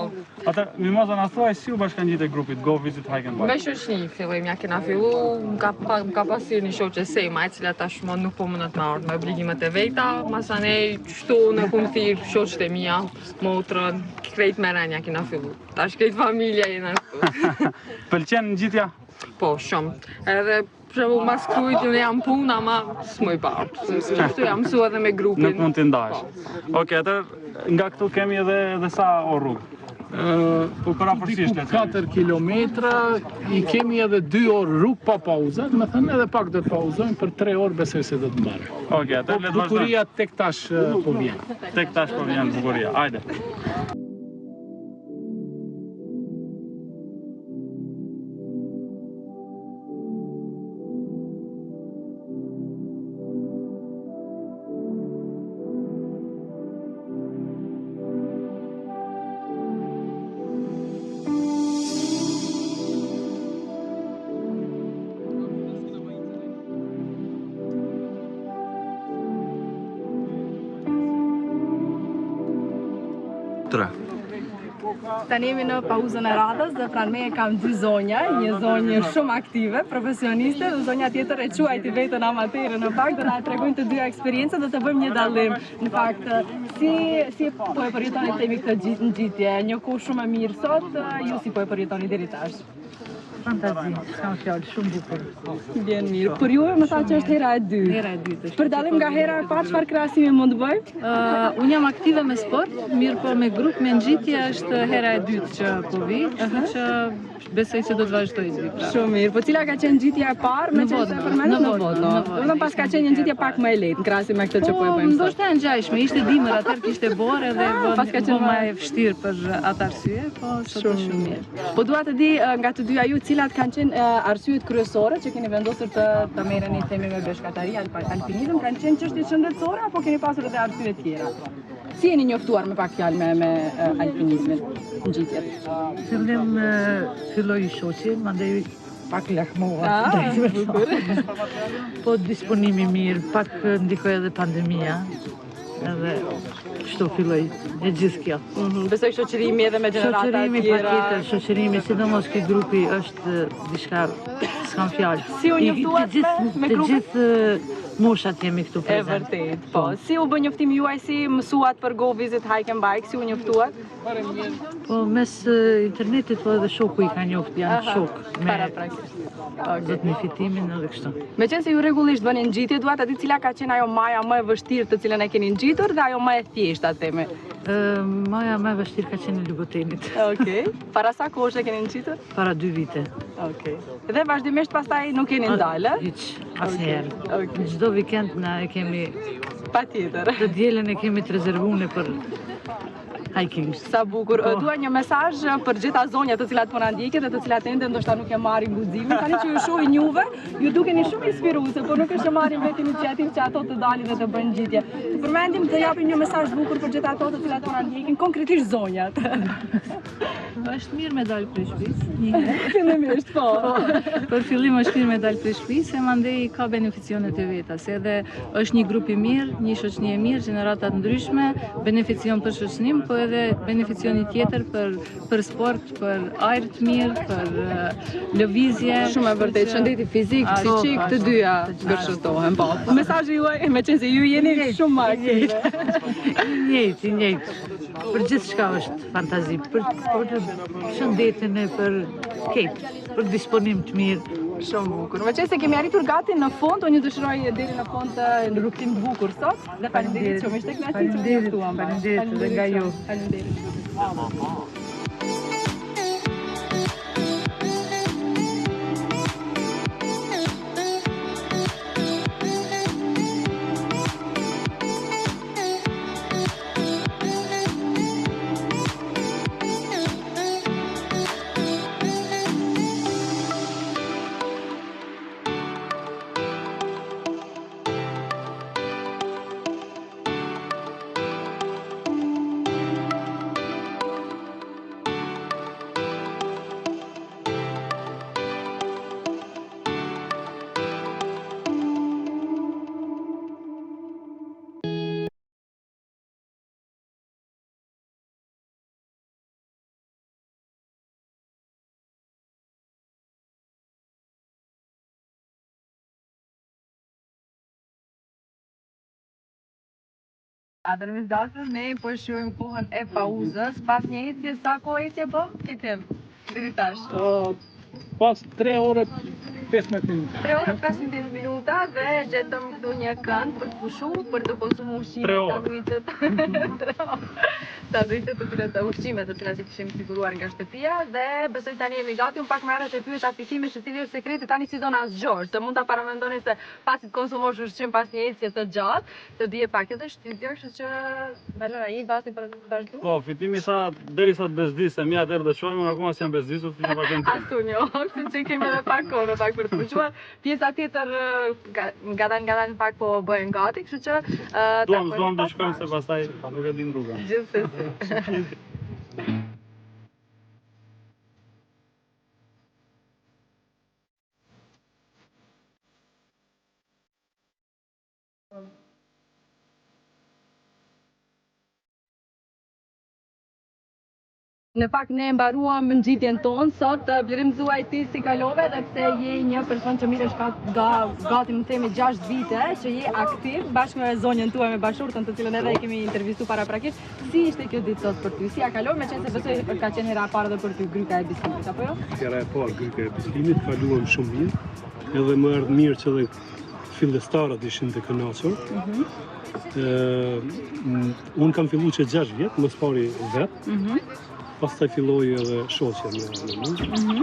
Atë Mimoza na thuaj si u bashkangjite grupit Go Visit Hike and Bike. Me shoqni fillim ja kena fillu, më ka pa, më ka pas thirr një shoqe Sema, e cila tashmë nuk po mundet me ardhë me obligimet e veta, masanej qështu unë kum thirr shoqet e mia, motrën, krejt me ren ja kena fillu. Tash krejt familja jena këtu. Pëlqen ngjitja? Po, shumë. Edhe Për shembull, mas kujt unë jam punë, ama s'muj pa. Qështu jam mësu edhe me grupin. Nuk mund t'i ndash. Po. Okej, atëherë nga këtu kemi edhe edhe sa orë rrugë. Po përafërsisht le 4 kilometra, i kemi edhe 2 orë rrugë pa pauza, domethënë edhe pak do të pauzojmë për 3 orë besoj se do të mbarojmë. Okej, atëherë le të vazhdojmë. Bukuria tek tash po vjen. Tek tash po vjen bukuria. Hajde. Tre. Tani jemi në pauzën e radhës dhe pranë meje kam dy zonja, një zonjë shumë aktive, profesioniste dhe zonja tjetër e quajti veten amatere në fakt, do na tregojnë të dyja eksperiencën dhe të bëjmë një dallim. Në fakt, si si po e përjetoni themi këtë ngjitje, një kohë shumë e mirë sot, ju si po e përjetoni deri tash? Fantazi, s'kam fjalë, shumë bukur. Vjen mirë. Për juve më tha që është hera e dytë. Hera e dytë është. Për dallim nga hera e parë, çfarë krahasimi mund të bëjmë? Uh, unë jam aktive me sport, mirëpo me grup me ngjitje është hera e dytë që po vi, kështu që besoj se do të vazhdoj të vi prapë. Shumë mirë. Po cila ka qenë ngjitja e parë, me që e përmendët në Vodno. Domethënë paska qenë një ngjitje pak më e lehtë në krahasim me këtë që po e po, bëjmë sot. Ndoshta e ngjashme, ishte dimër atëherë kishte borë edhe ah, paska qenë më e vështirë për atë arsye, po sot është shumë mirë. Po dua të di nga të dyja ju cilat kanë qenë arsyet kryesore që keni vendosur të të merreni themi me peshkatari, alpinizëm, kanë qenë çështje shëndetësore apo keni pasur edhe arsye të tjera? Si jeni njoftuar me pak fjalë me me alpinizmin, ngjitjet? Fillim filloi i shoqi, mandej pak lakmova. Ah, po disponimi mirë, pak ndikoi edhe pandemia. Edhe kështu filloi e gjithë kjo. Mm -hmm. Besoj shoqërimi edhe me gjenerata tjera. Shoqërimi patjetër, shoqërimi, sidomos ky grupi është diçka s'kam fjalë. Si u njoftuat me, me grupin? Të gjithë moshat jemi këtu prezent. E vërtet, po. Si u bë njoftimi juaj, si mësuat për Go Visit Hike and Bike, si u njoftuat? Po mes internetit po edhe shoku i ka njoft, janë shok me paraprakisht. Zotni Fitimin edhe kështu. Meqenëse ju rregullisht bëni ngjitje, dua të di cila ka qenë ajo maja më e vështirë të cilën e keni ngjitur dhe ajo më e thjeshta themi. Ë maja më e vështirë ka qenë e Lubotenit. Okej. Para sa kohësh e keni ngjitur? Para dy vite. Okej. Dhe vazhdimisht pastaj nuk keni ndalë? Hiç, asnjëherë. Okej. Çdo vikend na e kemi Patjetër. Të dielën e kemi të rezervuar për hiking. Sa bukur. Po. Dua një mesazh për gjitha zonjat të cilat po na ndjekin dhe të cilat ende ndoshta nuk e marrin guximin. Tani që ju shohin juve, ju dukeni shumë inspiruese, por nuk është që marrin vetë iniciativë që ato të dalin dhe të bëjnë ngjitje. Të përmendim të japim një mesazh të bukur për gjitha ato të cilat po na ndjekin, konkretisht zonjat. Është mirë me dalë prej shtëpisë, një herë. Fillimisht, po. po. Për fillim është mirë me dalë prej shtëpisë, e mandej ka beneficionet e veta, se edhe është një grup i mirë, një shoqëni e mirë, gjenerata të ndryshme, beneficion për shoqënim, po edhe beneficioni tjetër për për sport, për ajër të mirë, për lëvizje. Shumë e vërtetë, shëndeti fizik, psikik, të dyja gërshëtohen, po. Mesazhi juaj, meqenëse ju jeni shumë më aktive. I njëjtë, i njëjtë. Për gjithçka është fantazi, për, për shëndetin e për krejt, për disponim të mirë. Shumë bukur. Meqenëse kemi arritur gati në fund, unë ju dëshiroj deri në fund një rrugëtim të bukur sot dhe faleminderit shumë. Ishte kënaqësi që u njoftuam. Faleminderit edhe nga ju. Faleminderit. Atëherë miq të dashur, ne po shijojmë kohën e pauzës, pas një ecje, sa kohë ecje po? Fitim, deri tash. Pas 3 orë 15 minuta. 3 orë 15 minuta dhe gjetëm këtu një kënd për të pushu, për të konsumu ushqime, 3 orë. 3 orë. Sanduiçet të cilat ushqimet të cilat i kishim siguruar nga shtëpia dhe besoj tani jemi gati. Unë pak më herët e pyeta Fitimin se cili është sekreti tani si do na zgjohesh, se mund ta paramendoni se pasi të konsumosh ushqim pas një ecje të gjatë, të bie pak edhe shtypja, kështu që Valona i vati për të vazhduar. Po, Fitimi tha derisa të bezdisemi, atëherë do çohemi, unë akoma s'jam bezdisur, kështu që vazhdojmë tutje. As unë jo, kështu që kemi edhe pak kohë në fakt për të pushuar. Pjesa tjetër ngadalë ngadalë pak po bëhen gati, kështu që Duam, duam të shkojmë se pastaj nuk e dim rrugën. Gjithsesi. Në fakt ne mbaruam ngjitjen tonë sot, Blerim thuaj ti si kalove dhe pse je një person që mirresh ka ga, gati më themi 6 vite që je aktiv bashkë me zonjën tuaj me bashkëshorten të cilën edhe e kemi intervistu paraprakisht. Si ishte kjo ditë sot për ty? Si ja kalove meqenëse besoj ka qenë hera e parë edhe për ty gryka e Bislimit apo jo? Hera e parë gryka e Bislimit, kaluam shumë mirë. Edhe më erdhi mirë që edhe fillestarët ishin të kënaqur. Mm -hmm. unë kam fillu që 6 vjet, më së pari vetë, mm -hmm. pastaj filloi edhe shoqja me me mu, mm -hmm.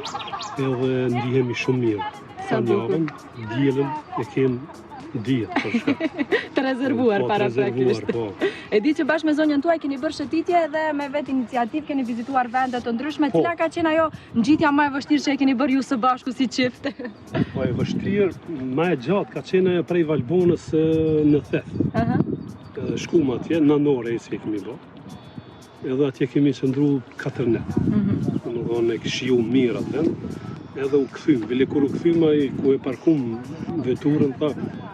edhe ndihemi shumë mirë. Sa bukur. Dielën e kem ditë, për shkak. Të rezervuar po, paraprakisht. Po. E di që bashkë me zonjën tuaj keni bërë shëtitje edhe me vetë iniciativë keni vizituar vende të ndryshme. Po. Cila ka qenë ajo ngjitja më e vështirë që e keni bërë ju së bashku si çift? Po e vështirë, ma e gjatë ka qenë ajo prej Valbonës në Theth. Uh -huh. Shkum atje, 9 orë ecje kemi bo. Edhe atje kemi qëndru 4 net. Mm -hmm. Domethonë, e shiju mirë atë vend. Edhe u kthym, bile kur u kthym ai ku e parkum veturën, tha,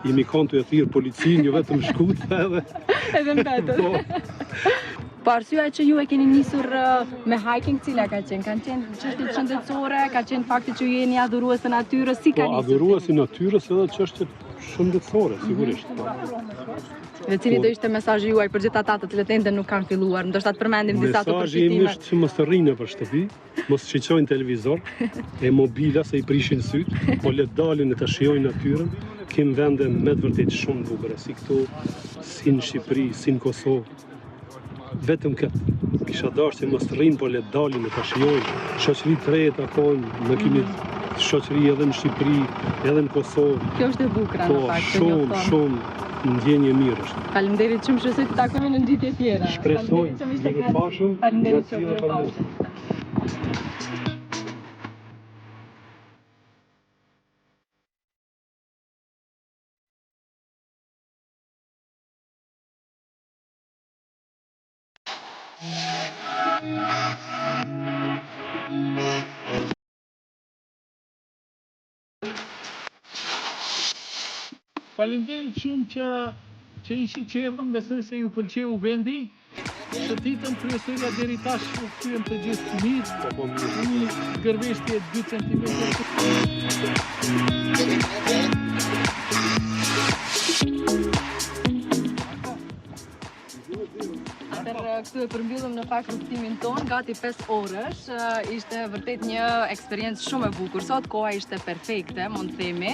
jemi kanë tu e thirrë policinë, jo vetëm shkut, edhe... Edhe mbetët. Po. Po arsyeja që ju e keni nisur me hiking cila ka qenë? Kanë qenë çështjet shëndetësore, ka qenë fakti që ju jeni adhurues të natyrës, si ka po, nisur? Po adhurues i natyrës edhe çështjet shëndetësore, mhm. sigurisht. Po. Dhe cili do ishte mesazhi juaj për gjithë ata të cilët ende nuk kanë filluar, ndoshta të përmendim disa të përfitime. Mesazhi im është që mos të rrinë nëpër shtëpi, mos shiqojnë televizor e mobila se i prishin sytë, po le të dalin e të shijojnë natyrën. Kem vende me të vërtetë shumë të bukura, si këtu, si në Shqipëri, si në Kosovë. Vetëm këtë. Kisha dashtë që mos të rrinë, por le të dalin e ta shijojnë. Shoqëri të re takojnë, ne kemi shoqëri edhe në Shqipëri, edhe në Kosovë. Kjo është e bukura në po, fakt, që shumë, njofton. shumë ndjenjë e mirë është. Faleminderit shumë, shpresoj të takohemi në ngjitje tjera. Shpresoj, Faleminderit që më ishte mirupafshim, kënaqësi. Faleminderit gjatë shumë, gjithë mirupafshim. Faleminderit shumë që që ishit që erdhëm, besoj se ju pëlqeu vendi. Shëtitëm kryesorja deri tash u kthyem të gjithë mirë. Po, po, mirë. Një gërveshtje 2 cm. Atëherë këtu e përmbyllëm në fakt rrugëtimin tonë, gati 5 orësh, ishte vërtet një eksperiencë shumë e bukur. Sot koha ishte perfekte, mund të themi,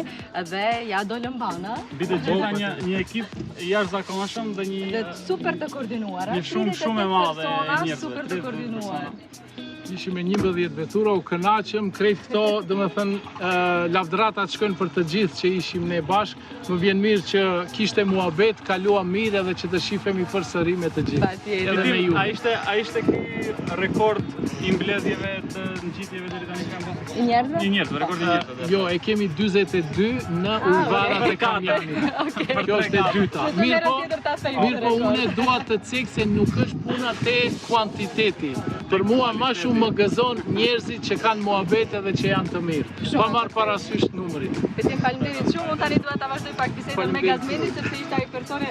dhe ja dolëm mbanë. Mbi të gjitha një një ekip i jashtëzakonshëm dhe një dhe super të koordinuar. Një shumë shumë e madhe e njerëzve. Super të koordinuar. Ishim me 11 vetura, u kënaqëm, krejt këto, domethënë, lavdëratat shkojnë për të gjithë që ishim ne bashkë. Më vjen mirë që kishte muhabet, kaluam mirë edhe që të shifemi përsëri me të gjithë. Edhe me ju. A ishte a ishte ky rekord i mbledhjeve të ngjitjeve deri tani që kanë pasur? I njerëzve? I njerëzve, rekord i njerëzve. Jo, e kemi 42 në ah, ujëvarat e Kamjanit. Kjo është e dyta. Mirëpo, mirëpo unë dua të cek se nuk është puna te kuantiteti. Për mua ma shumë më gëzon njerëzit që kanë muhabete dhe që janë të mirë, pa marrë parasysh numrin. Betim faleminderit shumë, unë tani dua ta vazhdoj pak bisedën me Gazmendin sepse ishte ai personi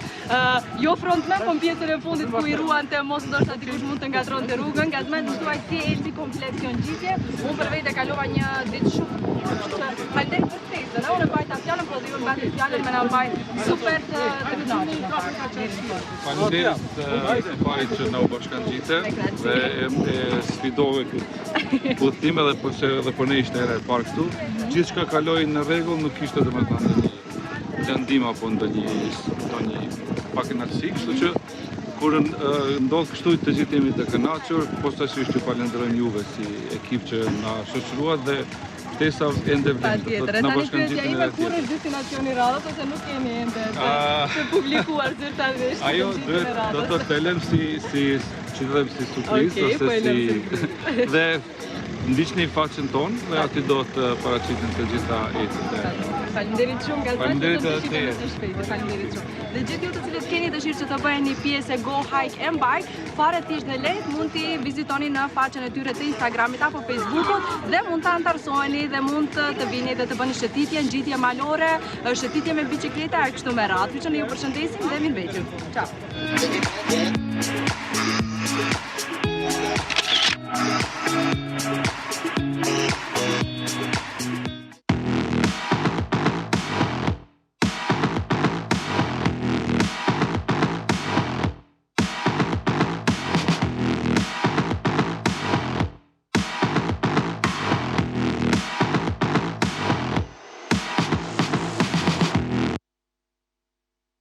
jo frontman, po në pjesën e fundit ku i ruante mos ndoshta dikush mund të ngatërronte rrugën. Gazmend, më thuaj si eci komplet kjo ngjitje? Unë për vete kalova një ditë shumë të bukur, kështu që faleminderit për ftesën. Unë e mbajta fjalën, po dhe ju më. mbajtur fjalën me na mbajt super të të kënaqur në fakt. Deri në fund. Faleminderit së pari që na u bashkangjite dhe e, e sfidove këtë udhëtim edhe po se edhe për ne ishte hera e parë këtu. Gjithçka kaloi në rregull, nuk kishte domethënë ndonjë lëndim apo ndonjë ndonjë pakënaqësi, kështu që kur ndodh kështu të gjithë jemi të kënaqur, posaçërisht ju falenderojmë juve si ekip që na shoqëruat dhe ftesa ende vlen. Patjetër, Na tani pyetja ime kur është destinacioni i radhës ose nuk keni ende të, të publikuar zyrtarisht Ajo duhet do të të lëm si si që të them si surprizë okay, ose po si dhe ndiqni faqen tonë dhe aty do të paraqiten të gjitha ecjet e Faleminderit shumë Gazmend, Faleminderit do të edhe shihemi teje. së shpejti. Faleminderit shumë. Dhe gjithë ju të cilët keni dëshirë që të bëheni pjesë e Go Hike and Bike, fare thjesht dhe lehtë mund t'i vizitoni në faqen e tyre të Instagramit apo Facebookut dhe mund të anëtarësoheni dhe mund të, të vini dhe të bëni shëtitje, ngjitje malore, shëtitje me bicikleta e kështu me radhë. Kështu që ne ju përshëndesim dhe mirëmbetjim. Ciao.